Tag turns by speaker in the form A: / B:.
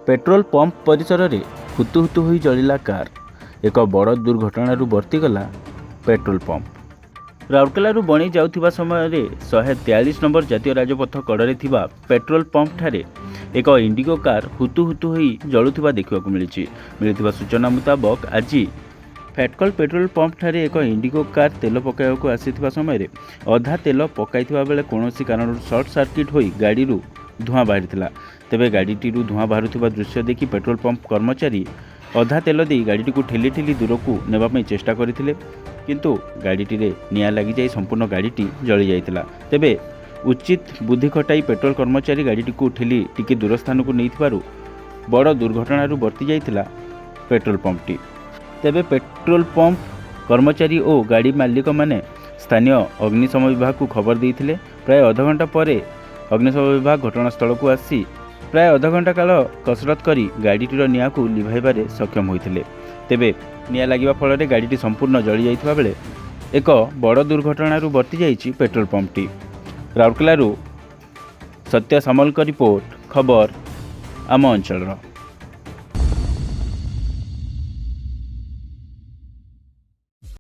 A: Petrol pump ପରିସରରେ ହୁତୁ ହୁତୁ ହୋଇ ଜଳିଲା car. ଏକ ବଡ଼ ଦୁର୍ଘଟଣାରୁ ବର୍ତ୍ତିଗଲା ପେଟ୍ରୋଲ ପମ୍ପ। ରାଉରକେଲାରୁ ବଣି ଯାଉଥିବା ସମୟରେ 143 ନମ୍ବର ଜାତୀୟ ରାଜପଥ କଡ଼ରେ ଥିବା ପେଟ୍ରୋଲ ପମ୍ପଠାରେ ଏକ ଇଣ୍ଡିଗୋ କାର୍ ହୁତୁ ହୁତୁ ହୋଇ ଜଳୁଥିବା ଦେଖିବାକୁ ମିଳିଛି। ମିଳିଥିବା ସୂଚନା ମୁତାବକ, ଆଜି ଫେଟକଲ ପେଟ୍ରୋଲ ପମ୍ପଠାରେ ଏକ ଇଣ୍ଡିଗୋ କାର୍ ତେଲ ପକାଇବାକୁ ଆସିଥିବା ସମୟରେ ଅଧା ତେଲ ପକାଇଥିବା ବେଳେ କୌଣସି କାରଣରୁ ସର୍ଟ ସାର୍କିଟ୍ ହୋଇ ଗାଡ଼ିରୁ ଧୂଆଁ ବାହାରିଥିଲା। ତେବେ ଗାଡ଼ିଟିରୁ ଧୂଆଁ ବାହାରୁଥିବା ଦୃଶ୍ୟ ଦେଖି ପେଟ୍ରୋଲ ପମ୍ପ କର୍ମଚାରୀ ଅଧା ତେଲ ଦେଇ ଗାଡ଼ିଟିକୁ ଠେଲି ଠେଲି ଦୂରକୁ ନେବା ପାଇଁ ଚେଷ୍ଟା କରିଥିଲେ, କିନ୍ତୁ ଗାଡ଼ିଟିରେ ନିଆଁ ଲାଗିଯାଇ ସମ୍ପୂର୍ଣ୍ଣ ଗାଡ଼ିଟି ଜଳି ଯାଇଥିଲା। ତେବେ ଉଚିତ ବୁଦ୍ଧି ଖଟାଇ ପେଟ୍ରୋଲ କର୍ମଚାରୀ ଗାଡ଼ିଟିକୁ ଠେଲି ଟିକେ ଦୂର ସ୍ଥାନକୁ ନେଇଥିବାରୁ ବଡ଼ ଦୁର୍ଘଟଣାରୁ ବର୍ତ୍ତି ଯାଇଥିଲା ପେଟ୍ରୋଲ ପମ୍ପଟି। ତେବେ ପେଟ୍ରୋଲ ପମ୍ପ କର୍ମଚାରୀ ଓ ଗାଡ଼ି ମାଲିକମାନେ ସ୍ଥାନୀୟ ଅଗ୍ନିଶମ ବିଭାଗକୁ ଖବର ଦେଇଥିଲେ। ପ୍ରାୟ ଅଧଘଣ୍ଟା ପରେ ଅଗ୍ନିଶମ ବିଭାଗ ଘଟଣାସ୍ଥଳକୁ ଆସି ପ୍ରାୟ ଅଧଘଣ୍ଟା କାଳ କସରତ କରି ଗାଡ଼ିଟିର ନିଆଁକୁ ଲିଭାଇବାରେ ସକ୍ଷମ ହୋଇଥିଲେ। ତେବେ ନିଆଁ ଲାଗିବା ଫଳରେ ଗାଡ଼ିଟି ସମ୍ପୂର୍ଣ୍ଣ ଜଳିଯାଇଥିବା ବେଳେ ଏକ ବଡ଼ ଦୁର୍ଘଟଣାରୁ ବର୍ତ୍ତି ଯାଇଛି ପେଟ୍ରୋଲ ପମ୍ପଟି। ରାଉରକେଲାରୁ ସତ୍ୟ ସାମଲଙ୍କ ରିପୋର୍ଟ, ଖବର ଆମ ଅଞ୍ଚଳର।